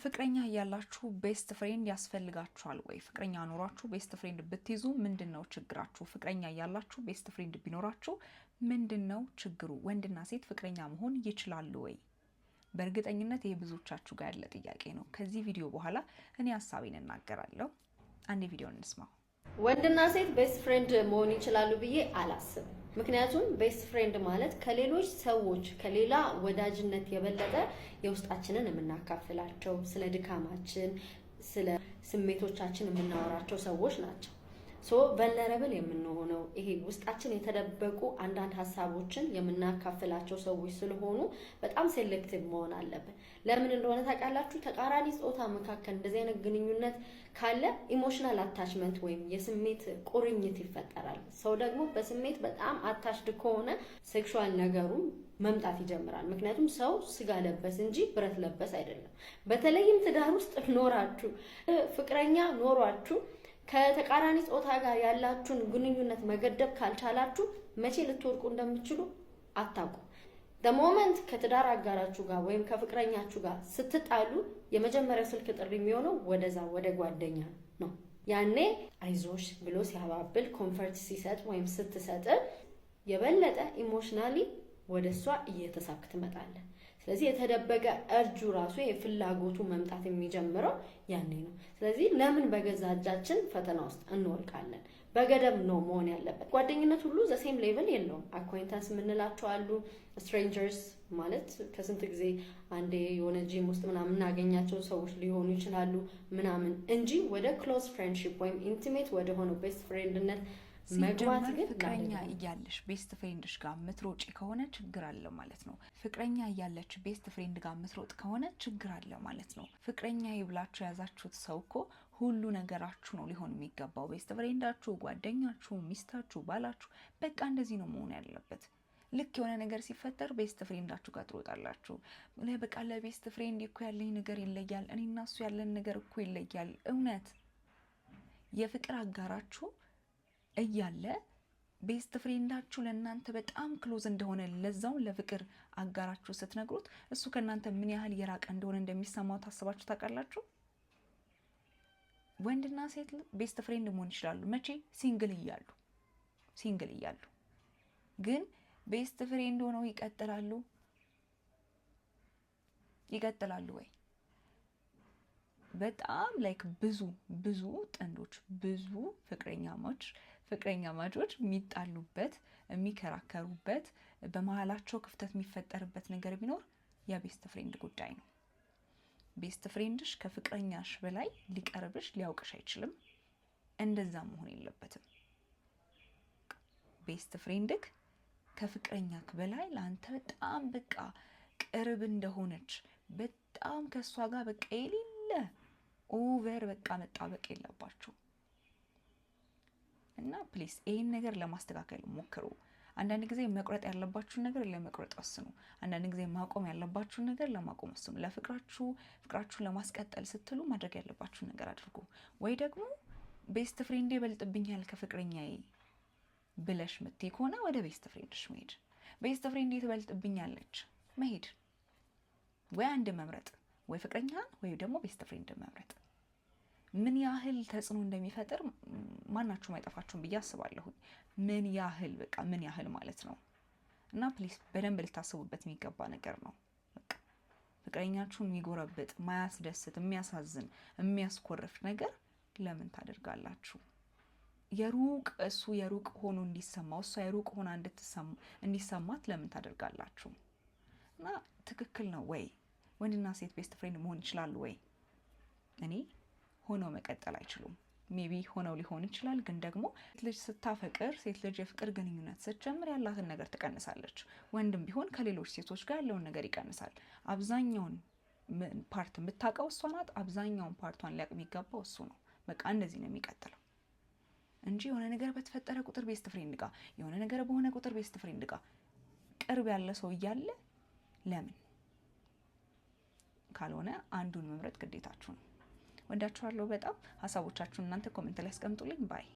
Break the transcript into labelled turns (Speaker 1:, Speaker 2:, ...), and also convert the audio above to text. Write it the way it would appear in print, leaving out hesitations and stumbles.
Speaker 1: ፍቅረኛ እያላችሁ best friend ያስፈልጋችኋል ወይ? ፍቅረኛ ኖሯችሁ best friend ብትይዙ ምንድን ነው ችግራችሁ? ፍቅረኛ እያላችሁ best friend ቢኖራችሁ ምንድን ነው ችግሩ? ወንድና ሴት ፍቅረኛ መሆን ይችላሉ ወይ? በእርግጠኝነት ይህ ብዙዎቻችሁ ጋር ያለ ጥያቄ ነው። ከዚህ ቪዲዮ በኋላ እኔ ሀሳቤን እናገራለሁ። አንድ ቪዲዮ እንስማው።
Speaker 2: ወንድና ሴት best friend መሆን ይችላሉ ብዬ አላስብም። ምክንያቱም best friend ማለት ከሌሎች ሰዎች፣ ከሌላ ወዳጅነት የበለጠ የውስጣችንን የምናካፍላቸው፣ ስለ ድካማችን፣ ስለ ስሜቶቻችን የምናወራቸው ሰዎች ናቸው። So vulnerable የምንሆነው፣ ይሄ ውስጣችን የተደበቁ አንዳንድ ሀሳቦችን የምናካፍላቸው ሰዎች ስለሆኑ በጣም selective መሆን አለብን። ለምን እንደሆነ ታውቃላችሁ? ተቃራኒ ጾታ መካከል እንደዚህ አይነት ግንኙነት ካለ emotional attachment ወይም የስሜት ቁርኝት ይፈጠራል። ሰው ደግሞ በስሜት በጣም attached ከሆነ sexual ነገሩ መምጣት ይጀምራል። ምክንያቱም ሰው ስጋ ለበስ እንጂ ብረት ለበስ አይደለም። በተለይም ትዳር ውስጥ ኖራችሁ፣ ፍቅረኛ ኖሯችሁ ከተቃራኒ ጾታ ጋር ያላችሁን ግንኙነት መገደብ ካልቻላችሁ መቼ ልትወድቁ እንደምትችሉ አታውቁም። The moment ከትዳር አጋራችሁ ጋር ወይም ከፍቅረኛችሁ ጋር ስትጣሉ የመጀመሪያው ስልክ ጥሪ የሚሆነው ወደዛ ወደ ጓደኛ ነው። ያኔ አይዞሽ ብሎ ሲያባብል፣ comfort ሲሰጥ ወይም ስትሰጥ የበለጠ emotionally ወደ እሷ እየተሳብክ ትመጣለህ። ስለዚህ የተደበቀ urge ኡ ራሱ የፍላጎቱ መምጣት የሚጀምረው ያኔ ነው። ስለዚህ ለምን በገዛ እጃችን ፈተና ውስጥ እንወድቃለን? በገደብ ነው መሆን ያለበት። ጓደኝነት ሁሉ the same level የለውም። Acquaintance የምንላቸው አሉ። Strangers ማለት ከስንት ጊዜ አንዴ የሆነ ጂም ውስጥ ምናምን የምናገኛቸው ሰዎች ሊሆኑ ይችላሉ ምናምን እንጂ ወደ close friendship ወይም intimate ወደ ሆነው best friend ነት መግባት
Speaker 1: ሲጀመር
Speaker 2: ግን
Speaker 1: ፍቅረኛ
Speaker 2: ለአደጋ ነው።
Speaker 1: እያለሽ best friend ሽ ጋር ምትሮጪ ከሆነ ችግር አለ ማለት ነው። ፍቅረኛ እያለች best friend ጋር ምትሮጥ ከሆነ ችግር አለ ማለት ነው። ፍቅረኛ ብላችሁ የያዛችሁት ሰው እኮ ሁሉ ነገራችሁ ነው ሊሆን የሚገባው። Best friend ኣችሁ፣ ጓደኛችሁ፣ ሚስታችሁ፣ ባላችሁ፣ በቃ እንደዚህ ነው መሆን ያለበት። ልክ የሆነ ነገር ሲፈጠር best friend ኣችሁ ጋር ትሮጣላችሁ። በቃ ለ best friend እኮ ያለኝ ነገር ይለያል፣ እኔና እሱ ያለን ነገር እኮ ይለያል። እውነት የፍቅር አጋራችሁ እያለ best friend ኣችሁ ለእናንተ በጣም close እንደሆነ ለዛውም ለፍቅር አጋራችሁ ስትነግሩት እሱ ከእናንተ ምን ያህል የራቀ እንደሆነ እንደሚሰማው ታስባችሁ ታውቃላችሁ? ወንድና ሴት best friend መሆን ይችላሉ። መቼ? Single እያሉ። Single እያሉ ግን best friend ሆነው ይቀጥላሉ ወይ? በጣም like ብዙ ብዙ ጥንዶች፣ ብዙ ፍቅረኛማቾች የሚጣሉበት፣ የሚከራከሩበት፣ በመሀላቸው ክፍተት የሚፈጠርበት ነገር ቢኖር የ best friend ጉዳይ ነው። Best friend ሽ ከፍቅረኛሽ በላይ ሊቀርብሽ፣ ሊያውቅሽ አይችልም። እንደዛ መሆን የለበትም። Best friend ክ ከፍቅረኛክ በላይ ለአንተ በጣም በቃ ቅርብ እንደሆነች፣ በጣም ከእሷ ጋር በቃ የሌለ over በቃ መጣበቅ የለባችሁ። እና please ይህን ነገር ለማስተካከል ሞክሩ። አንዳንድ ጊዜ መቁረጥ ያለባችሁን ነገር ለመቁረጥ ወስኑ። አንዳንድ ጊዜ ማቆም ያለባችሁን ነገር ለማቆም ወስኑ። ለፍቅራችሁ፣ ፍቅራችሁን ለማስቀጠል ስትሉ ማድረግ ያለባችሁን ነገር አድርጉ። ወይ ደግሞ best friend ይበልጥብኛል ከፍቅረኛዬ ብለሽ ምትይ ከሆነ ወደ best friend ሽ መሄድ፣ best friend ትበልጥብኛለች መሄድ፣ ወይ አንድ መምረጥ፣ ወይ ፍቅረኛህን ወይ ደግሞ best friend መምረጥ ምን ያህል ተጽዕኖ እንደሚፈጥር ማናችሁም አይጠፋችሁም ብዬ አስባለሁኝ። ምን ያህል፣ በቃ ምን ያህል ማለት ነው። እና please በደንብ ልታስቡበት የሚገባ ነገር ነው። በቃ ፍቅረኛችሁን የሚጎረብጥ፣ ማያስደስት፣ የሚያሳዝን፣ የሚያስኮርፍ ነገር ለምን ታደርጋላችሁ? የሩቅ እሱ የሩቅ ሆኖ እንዲሰማው፣ እሷ የሩቅ ሆና እንዲሰማት ለምን ታደርጋላችሁ? እና ትክክል ነው ወይ? ወንድና ሴት best friend መሆን ይችላሉ ወይ? እኔ ሆነው መቀጠል አይችሉም። Maybe ሆነው ሊሆን ይችላል፣ ግን ደግሞ ሴት ልጅ ስታፈቅር፣ ሴት ልጅ የፍቅር ግንኙነት ስትጀምር ያላትን ነገር ትቀንሳለች። ወንድም ቢሆን ከሌሎች ሴቶች ጋር ያለውን ነገር ይቀንሳል። አብዛኛውን part የምታውቀው እሷ ናት። አብዛኛውን part ኧን ሊያውቅ የሚገባው እሱ ነው። በቃ እንደዚህ ነው የሚቀጥለው እንጂ የሆነ ነገር በተፈጠረ ቁጥር best friend ጋር፣ የሆነ ነገር በሆነ ቁጥር best friend ጋር፣ ቅርብ ያለ ሰው እያለ ለምን? ካልሆነ አንዱን መምረጥ ግዴታችሁ ነው። ወዳችኋለሁ በጣም። ሀሳቦቻችሁን እናንተ comment ላይ አስቀምጡልኝ። Bye.